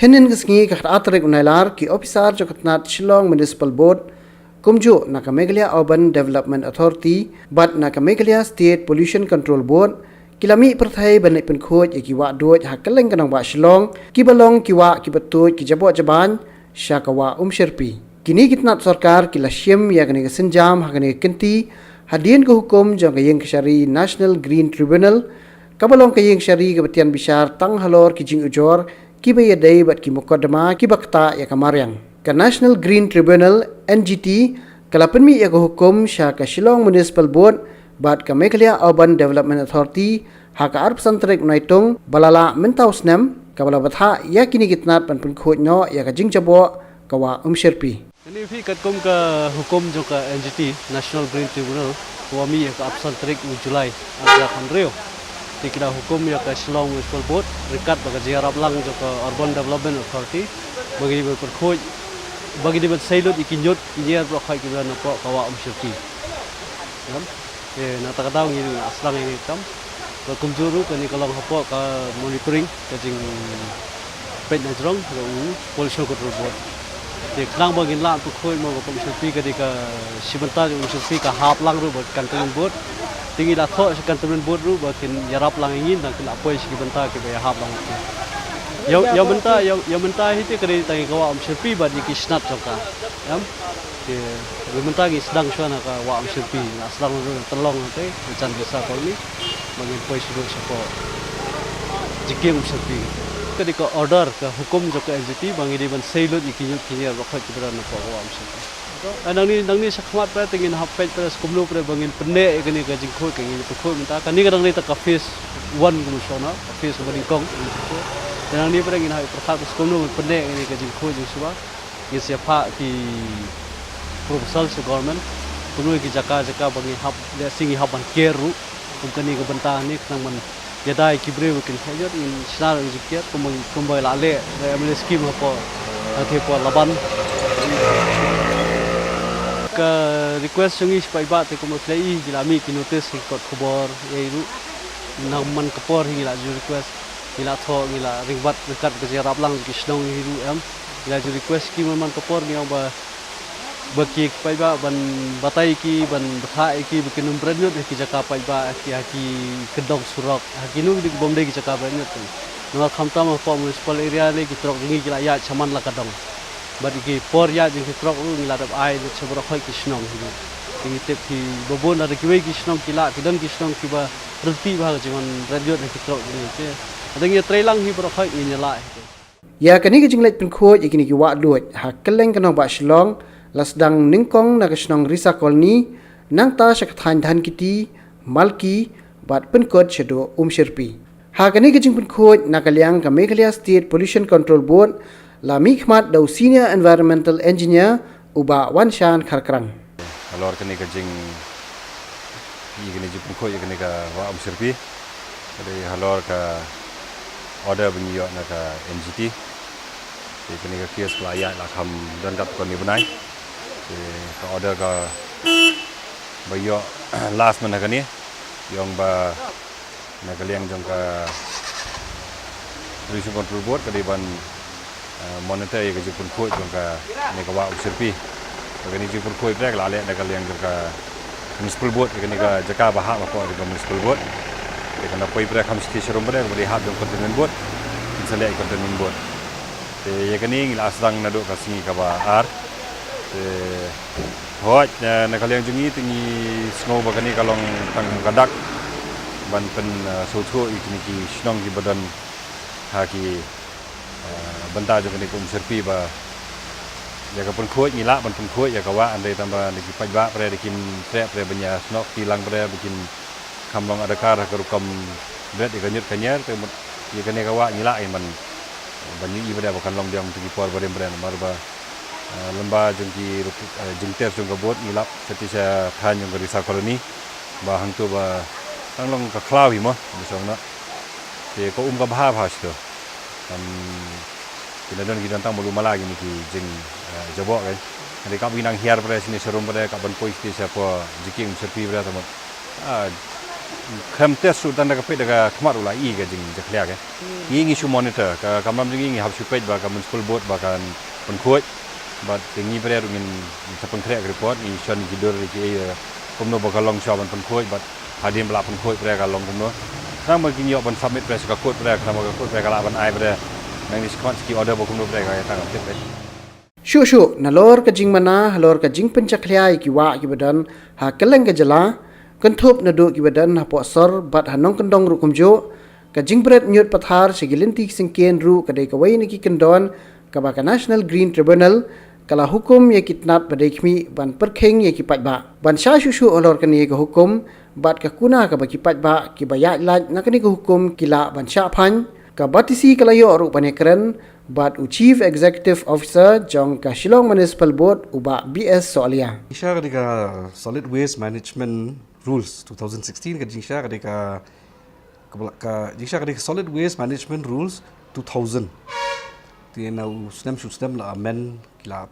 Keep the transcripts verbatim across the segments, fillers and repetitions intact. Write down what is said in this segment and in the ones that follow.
Hynnin ka sngi ka khatar tarik u Nailar, ki ophisar jong ka tnat Shillong Municipal Board, kumjuh na ka Meghalaya Urban Development Authority bad na ka Meghalaya State Pollution Control Board, ki la mih pyrthei ban leit pynkhuid ïa ki wah duid ha kylleng ka nongbah Shillong, kiba long ki wah kiba tuid ki jaboh jabain sha ka wah Umshyrpi. Kine ki tnat sorkar ki la shim ïa kane ka sienjam ha kane ka kynti hadien ka hukum jong ka ïing kashari National Green Tribunal, kaba long ka ïing kashari kaba tian bishar tang halor ki jingujor kiba ïadei bad ki mukotduma kiba ktah ïa ka mariang. Ka National Green Tribunal, N G T, ka la pynmih ïa ka hukum sha ka Shillong Municipal Board bad ka Meghalaya Urban Development Authority ha ka arphew san tarik u Naitung ba la lah mynta u snem, kaba la bthah ïa kine ki tnat ban pynkhuid noh ïa ka jingjaboh ka wah Umshyrpi. Kane phi katkum ka hukum jong ka N G T, National Green Tribunal, ka wa mih ïa ka arphew san tarik u July, ar hajar khathynriew. Te ki la hukum ïa ka Shillong Municipal Board ryngkat bad ka jingïarap lang jong ka Urban Development Authority ba ki dei ban pynkhuid, ba ki dei ban sei lut ïa ki ñiut ki ñiar baroh khoit kiba don hapoh ka wah Umshyrpi. Em? Te na kata ka daw ngi la sdang ïa kane ka kam. Bad kumjuh ruh kane ka long hapoh ka monitoring ka jingpeit na jrong jong u Pollution Control Board. Te khnang ba ngin lah pynkhuid mo, ba kum Umshyrpi ka dei ka shi bynta jong Umshyrpi ka hap lang ruh bad Cantonment Board. Te ngi la thoh sha Cantonment Board ruh ba kin ïarap lang ïa ngi, nang kin lah poi sha ki bynta kiba ïahap lang ïa ngi. Ïa, ïa bynta, ïa, ïa bynta hi te ka dei tang ïa ka wah Umshyrpi bad ïa ki snat jong ka. Em? Te, te mynta ngi sdang shuwa na ka wah Umshyrpi, ngi la sdang ruh na Tyllong te, na Chandrisa Colony, ba ngin poi shuh shuh shapoh jingkieng Umshyrpi. Ka dei ka order, ka hukum jong ka N G T ba ngi dei ban sei lut ïa ki ñiut ki ñiar baroh khoit kiba don hapoh ka wah Umshyrpi. Ah, nangne, nangne shakhmat pat te ngin hap peit pat sa kumno pat ba ngin pynneh ïa kane ka jingkhuid, ka ngin pynkhuid mynta. Kane ka dang dei tang ka phase one kumno shong na, ka phase kaba nyngkong. Te nangne pat ngin hap pyrkhat sa kumno ban pynneh ïa kane ka jingkhuid jingshuwa. Ngin sa ïa phah ki proposal sha government kumno ki jaka jaka ba ngi hap, lehse ngi hap ban ker ruh kum kane ka bynta ne, khnang ban ïada ïa ki briew ba kin heh ñiut, ngin shna ruh ka jingker kumba, kumba la leh da M L A scheme hapoh, hangtei hapoh Laban. Ka request jong ngi sha paidbah te kumba phi la ïohi, ngi la mih ki notice ha ki kot khubor, ïa ruh na man ka por hi ngi la ju request, ngi la thoh, ngi la ring bad ryngkat ka jingïarap lang ki shnong hi ruh em. Ngi la ju request ki man man ka por, ngi ong ba, ba ki paidbah ban batai ki, ban bthah ïa ki ba kin ym bret ñiut ha ki jaka paidbah, ha ki, ha ki kyndong surok, ha kino kino ki bym dei ki jaka bret ñiut. Namar khamtam hapoh municipal area ne ki trok jong ngi ki la ïaid shaman la ka dong. Bad ïa ki por ïaid jong ki trok ruh ngi la dep ai lut sha baroh khoit ki shnong hi ruh. Te ngi tip ki ba bun lada kiwei ki shnong ki lah, ki don ki shnong kiba ryntih bha ka jingwan bret ñiut ha ki trok jong ngi te. Lada ngi ïatreilang hi baroh khoit ngin ïa lah hi te. Ïa kane ka jingleit pynkhuid ïa kine ki wah duid ha kylleng ka nongbah Shillong la sdang nyngkong na ka shnong Risa Colony, nangta sha ka thaiñ Dhankiti, Malki, bad pynkut shaduh Umshyrpi. Ha kane ka jingpynkhuid na ka liang ka Meghalaya State Pollution Control Board la mihkhmat da u Senior Environmental Engineer u Bah Wanshan Kharkrang. Halor kane ka jing, ïa kane jingpynkhuid ïa kane ka wah Umshyrpi, ka dei halor ka order ba ngi ïoh na ka N G T. Te kane ka case ka la ïaid la kham don katto katne bnai. Te ka order kaba ïoh last mynta kane, ïa ong ba na ka liang jong ka Pollution Control Board ka dei ban, eh, monitor ïa ka jingpynkhuid jong kane ka wah Umshyrpi. Ba kane jingpynkhuid pat ka la leh na ka liang jong ka Municipal Board, ïa kane ka jaka ba hap hapoh jong ka Municipal Board. Te kan da poi pat kham shisha sharum pat kaba dei hap jong Cantonment Board, kin sa leh Cantonment Board. Te ïa kane ngi la sdang naduh ka sngi kaba ar. Te hooid, eh, na ka liang jong ngi te ngi sngew ba kane ka long tang ka dak ban pyn, eh, sngewthuh ïa kine ki shnong kiba don ha ki, eh, bynta jong kane ka Umshyrpi ba ïa ka pynkhuid ngi lah ban pynkhuid ïa ka wah, hynrei tang ba na ki paidbah pat da kim treh pat ban ïa snoh kti lang pat ba kin kham long adkar ha ka rukom bret ïa ka ñiut ka ñiar, te mut ïa kane ka wah ngi lah ïa ban, ban ïohi pat ba kan long biang ha ki por barim pat namar ba, eh, lem bad jong ki rup-, eh, jingtest jong ka board ngi lap shatei sha thaiñ jong ka Risa Colony ba hangto ba tang long ka khlaw hi mo, ba shong noh. Te ka um ka bha bha shato. Em, ki la don ki don tang malu mala kine ki jing, eh, jaboh kan. Hynrei kaba ngi nang hiar pat shane sharum pat, kaba ban poi shatei shapoh jingkieng Umshyrpi pat, te mut, ah, Khlem test ruh tang da ka peit da ka khmat ruh la i ka jingjakhlia ka. Ngi ngi shu monitor ka kamram jong ngi, ngi hap shu peit ba ka municipal board ba kan pynkhuid. Bad te ngi briew ruh ngin sa pynkhreh ka report, ngi shon ki dur ki ei, eh, kumno ba ka long shuwa ban pynkhuid bad hadien ba la pynkhuid briew ka long kumno. Khnang ba kin ïoh ban submit briew sha ka court briew, khnang ba ka court briew ka lah ban ai briew. Nang ni skwat ki order ba kumno briew ka ïa tang ka tip briew. Shuh shuh, nalor ka jingmana halor ka jingpynjakhlia ïa ki wah kiba don ha kylleng ka jylla, kynthup naduh kiba don hapoh sor bad ha nongkyndong ruh kumjuh, ka jingbret ñiut pathar sha ki lynti ki syngkien ruh ka dei kawei na ki kyndon kaba ka National Green Tribunal ka la hukum ïa ki tnat ba dei khmih ban pyrkhing ïa ki paidbah. Ban shah shuh shuh halor kane ka hukum bad ka kuna kaba ki paidbah kiba ïaid lait na kane ka hukum ki lah ban shah phaiñ, ka B T C ka la ïoh ruh ban ïakren bad u Chief Executive Officer jong ka Shillong Municipal Board, u Bah B S Sohliya. Jingshisha ka dei ka Solid Waste Management Rules two thousand sixteen, ka jingshisha ka dei ka, ka bla-, ka jingshisha ka dei ka Solid Waste Management Rules two thousand. Te na u snem shu snem la amend, ki la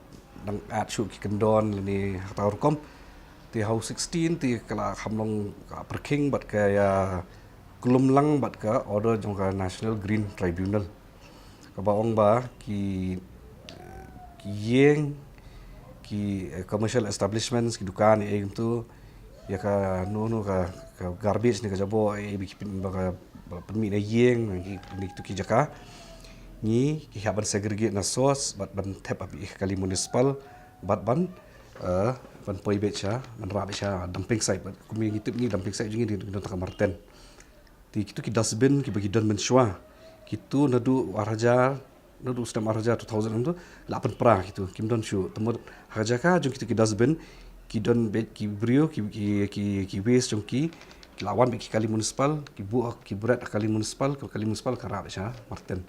dang add shuh ki kyndon lane ha kata ka rukom. Te ha u sixteen te ka la kham long ka pyrkhing bad ka ïa kulum lang bad ka order jong ka National Green Tribunal. Kaba ong ba ki, ki ïing, ki, eh, commercial establishments, ki dukan, eh, kumtu, ïa ka, no, no, ka, ka garbage ne ka jaboh, eh, ba ki pyn-, ba ka, ba pynmih na ïing, ki, ki, ki jaka. Ngi, ki hap ban segregate na source, bad ban thep ha pdeng ka kali municipal, bad ban, eh, ban poi beit sha, ban rah beit sha dumping site, bad kumne ngi tip ngi dumping site jong ngi dei, dei, dei, tang ka Marten. Te kitu ki dustbin kiba ki don mynshuwa. Kitu naduh ar hajar, naduh snem ar hajar, two thousand tu, la pynpra kitu. Kim don shuh, te mut ha ka jaka jong kitu ki dustbin, ki don beit ki briew, ki, ki, ki, ki waste jong ki, ki la wan beit ki kali municipal, ki buh, ki bret ha kali municipal, ka kali municipal ka rah beit sha Marten.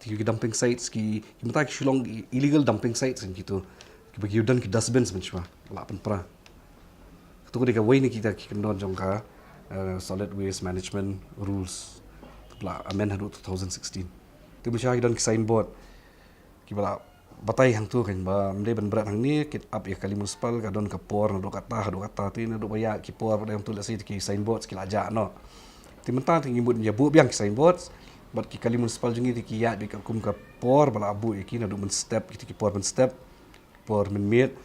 Te ki dumping sites ki, ki mynta ki shu long i-, illegal dumping sites kan kitu. Kiba ki don ki dustbins mynshuwa, la pynpra. Katu ka dei kawei na kita ki kyndon jong ka, eh, Solid Waste Management Rules. Ba la amend haduh two thousand sixteen. Te mynshuwa ki don ki signboard. Kiba la batai hangtu kan ba ym dei ban bret hangne, ki ap ïa kali municipal, ka don ka por naduh kata haduh kata, te naduh ba ïaid ki por ba dei hangtu, lehse ki signboard ki la jah noh. Te mynta te ngi mut ïa buh biang ki signboard, bad ki kali municipal jong ngi te ki ïaid beit katkum ka por ba la buh ïa ki naduh mynstep, kita ki por mynstep. Por mynmiet,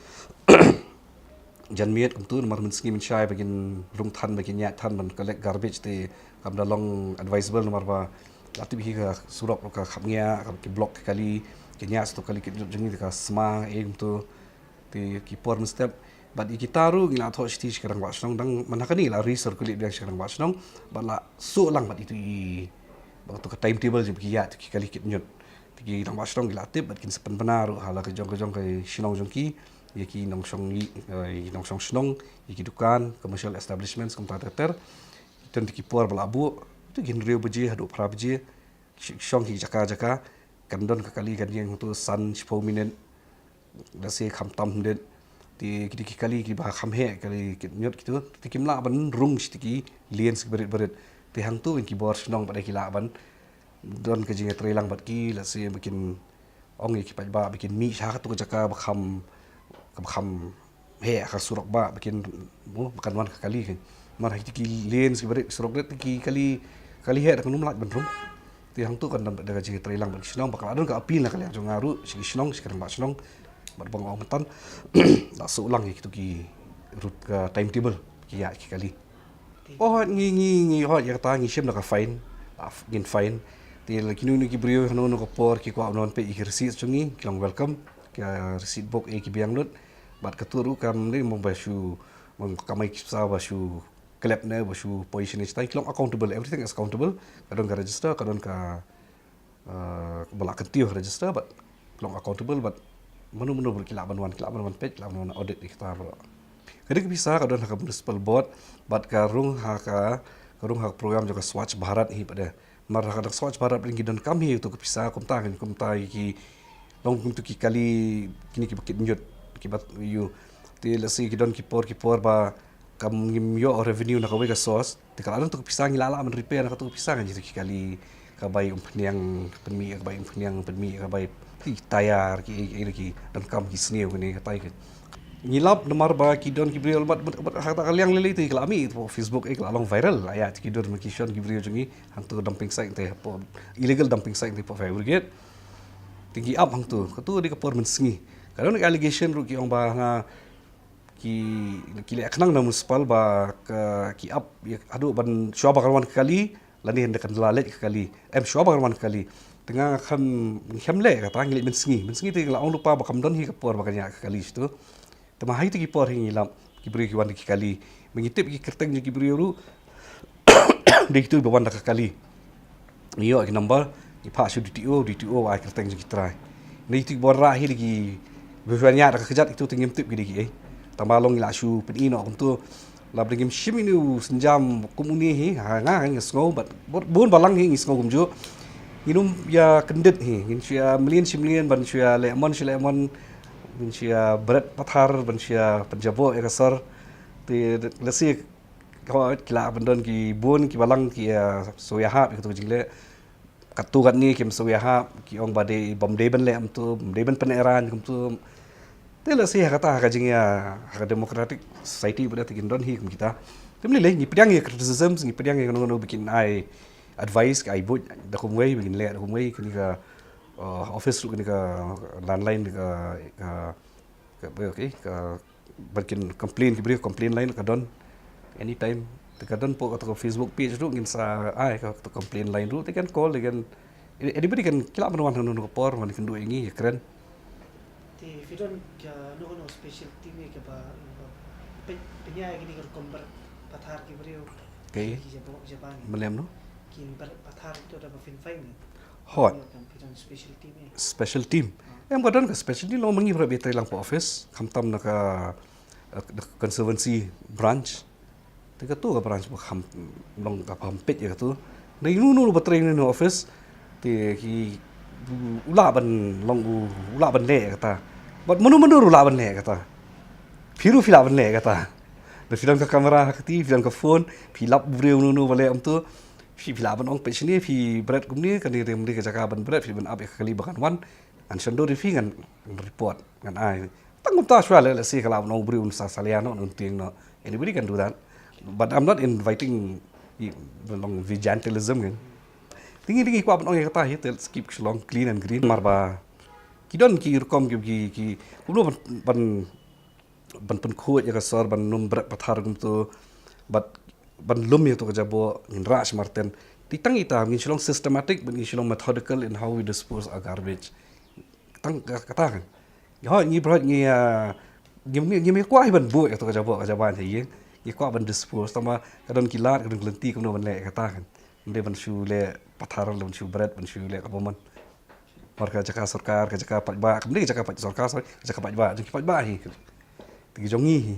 janmiet kumtu, namar mynsngi mynshai ba kin rung than, ba kin ïaid than ban collect garbage te kam da long advisable, namar ba la tip hi ka surok ruh ka kham ngiah, ka ki block ki kali, kin ïaid sha tu kali ki jong ngi te ka sma, eh, kumtu. Te ki por mynstep, bad ïa kita ruh ngi la thoh shithi sha ka rangbah shnong, dang mynta kane la recirculate biang sha ka rangbah shnong, bad la shu lang bad itu i, bad tu ka timetable jong ki ïaid tu ki kali ki ñiut. Te ki rangbah shnong ki la tip bad kin sa pynbna ruh ha la ka jong ka jong ka shnong jong ki, ïa ki nongshong i, eh, nongshong shnong, ïa ki dukan, commercial establishments kumta ter ter. Te ki por ba la buh, tu ki hynriew baje haduh phra baje, sh-, shong ki jaka jaka, kan don ka kali kan ïeng tu san shiphew minit, lehse khamtam minit. Te kita ki kali kiba kham heh, kali ki ñiut kitu, te kim lah ban rung sha kita ki lanes kiba rit ba rit. Te hangtu ki bor shnong pat ki lah ban don ka jingïatreilang bad ki, lehse ba kin ong ïa ki paidbah ba kin mih sha katu ka jaka ba kham, kaba kham heh ha ka surok ba, ba kin, mo, ba kan wan ka kali kan. Namar ha kita ki lanes kiba rit, surok rit, ki kali, kali heh da kan ym lah ban rung. Te hangtu kan don da ka jingïatreilang bad ki shnong, ba ka la don ka appeal na ka liang jong nga ruh sha ki shnong, sha ki rangbah shnong. Bad ba nga ong mynta la shu lang ïa kitu ki route, ka timetable ki ïaid ki kali. Oh, ngi, ngi, ngi, oh, ïa kata ngi shim da ka fine. Ah, ngin fine. Te lada kino kino ki briew hano hano ka por ki kwah ban peit ïa ki receipt jong ngi, ki long welcome. Ka receipt book, eh, ki biang lut. Bad katu ruh kam dei mo ba shu, mo kamai ki pisa ba shu klep ne, ba shu poi shane shatai, ki long accountable, everything is accountable. Ka don ka register, ka don ka, eh, ba la kyntiew ha register, bad ki long accountable, bad mano mano ba ki lah ban wan, ki lah ban wan peit, ki lah ban wan audit ïa kita baroh. Ka dei ka pisa ka don ha ka municipal board, bad ka rung ha ka, ka rung ha ka program jong ka Swachh Bharat hi pat de. Namar ha ka Swachh Bharat ki donkam hi tu ka pisa, kumta kan, kumta ki long kumtu ki kali, kine kiba kit ñiut, kiba ïoh. Te lehse ki don ki por, ki por ba kam ngim ïoh revenue na kawei ka source. Te ka la don tu ka pisa ngi la lah ban repair na katu ka pisa kan, jitu ki kali, ka bai umphniang pynmih, ka bai umphniang pynmih, ka bai ki tayar, ki, ki, ki donkam ki sniew kine ka tai ka. Ngi lap namar ba ki don ki briew, bad, bad, bad, ha kata ka liang lei lei te ki la mih hapoh Facebook, eh, ki la long viral. Ïa, ki don ma ki shon ki briew jong ngi hangto dumping site te hapoh, illegal dumping site te hapoh fire brigade. Te ki ap hangto, kato dei ka por mynsngi. Ka don ka allegation ruh ki ong ba nga ki, ki leh khnang na municipal ba ka, ki ap, ïa, haduh ban, shwa ba kan wan ka kali, lane hynda kan la leit ka kali. Em, shwa ba kan wan ka kali. Te nga khlem, khlem leh kata, ngi leit mynsngi. Mynsngi te la ong lypa ba kam don hi ka por ba kan ïaid ka kali shatu. Te ma ha kito ki por hi ngi lap ki briew ki wan da ki kali. Ma ngi tip ki kyrteng jong ki briew ruh, dei kito ba wan da ka kali. Ngi ïoh ki number, ngi phah sha D T O, D T O ai kyrteng jong ki trai. Ngi tip ba wan rah hi da ki, ba wan ïaid da ka kjat, ito te ngim tip ki dei kiei. Tang ba long ngi la shu pyni noh kumto. Lada ngim shim ïa une u sienjam kum une hi, ha nga, nga sngew, bad bun, bun balang hi ngi sngew kumjuh. Ngin ym ïa kyndit hi, ngin shu ïa mlien shi mlien, ban shu ïa leh mon shi leh mon, ngin shu ïa bret pathar, ban shu ïa pynjaboh ïa ka sor. Te lehse, hooid, ki lah ban don ki bun ki balang ki ïa shu ïahap ïa kato ka jingleh. Katto katne kim shu ïahap, ki ong ba dei, bym dei ban leh kumto, bym dei ban pyneh rain kumto. Te lehse ha kata, ha ka jingïa, ha ka democratic society ba dei te kin don hi kum kita. Te ym lei lei, ngi pdiang ïa criticisms, ngi pdiang ïa kano kano ba kin ai advice, ka ai buit da kumwei, ba kin leh da kumwei, kane ka, uh, office ruh, kane ka landline, ka, ka, ka, okay, ka, ba kin complain, ki briew, complain line ka don anytime. Te ka don hapoh kato ka Facebook page ruh, ngin sa ai kato complain line ruh, they can call, they can, anybody can, ki lah ban wan ha kano kano ka por, ban kynduh ïa ngi, ïakren. Te phi don kano kano special team ïa kaba, ba pyn-, pynïaid ïa kine ki rukom bret pathar ki briew? Okay. Ki jaboh, jaban. Mlem no? Kin bret pathar to da ba phin find. Hooid. Phi don special team ïa? Special team. Em, ka don ka special team, long ma ngi ba la trei lang hapoh office, khamtam na ka, eh, the conservancy branch. Te kato ka branch ba kham, long kaba kham peit ïa kato. Dei uno uno ba trei na office, te ki, u lah ban long u, u lah ban leh ïa kata. Bad mano mano ruh lah ban leh ïa kata. Phi ruh phi lah ban leh ïa kata. Lada phi don ka camera ha kti, phi don ka phone, phi lap u briew uno uno ba leh kumto. Phi, phi lah ban ong peit shane, phi bret kumne, kane dei ka jaka ban bret, phi ban ap ïa ka kali ba kan wan. Ngan shon dur ïa phi, ngan report, ngan ai. Tang kumta shuwa leh, lehse ka lah ban ong u briew un sa salia noh, un tieng noh. Anybody can do that. But I'm not inviting i, long vigilantism kan. Te ngi, te ngi kwah ban ong ïa kata hi, te let's keep Shillong clean and green. Namar ba ki don ki rukom ki, ki, ki, kumno ban, ban, ban pynkhuid ïa ka sor, ban ym bret pathar kumto, bad ban lum ïa kato ka jaboh, ngin rah sha marten. Te tang ita, ngin shu long systematic, bad ngin shu long methodical in how we dispose our garbage. Tang ka, kata kan. Hooid, ngi bret, ngi, ah, ngi, ngi, ngi kwah hi ban buh ïa kato ka jaboh, ka jaban ha ïing. Ngi kwah ban dispose, tang ba ka don ki lad, ka don ki lynti, kumno ban leh ïa kata kan. Ym dei ban shu leh pathar, ban shu bret, ban shu leh kaba mon. Namar ka jaka sorkar, ka jaka paidbah, kam dei ka jaka paid sorkar, sorry, ka jaka paidbah, jong ki paidbah hi. Te ki jong ngi hi.